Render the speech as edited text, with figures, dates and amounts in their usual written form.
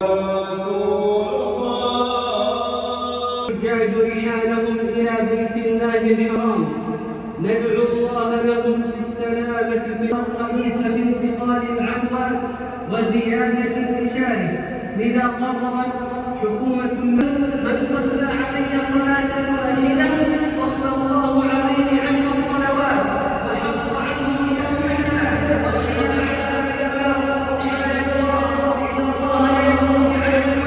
رسول الله. الحجاج رحالهم إلى بيت الله الحرام. ندعو الله لهم بالسلامة في الرئيس في انتقال العدوى وزيادة انتشاره. لذا قررت حكومة من صلى علي صلاة واحدة صلى الله عليه 10 صلوات وحط عنه بها حسنات. وقيل عذاب النار. عباد الله، إن الله يأمر بالعدل.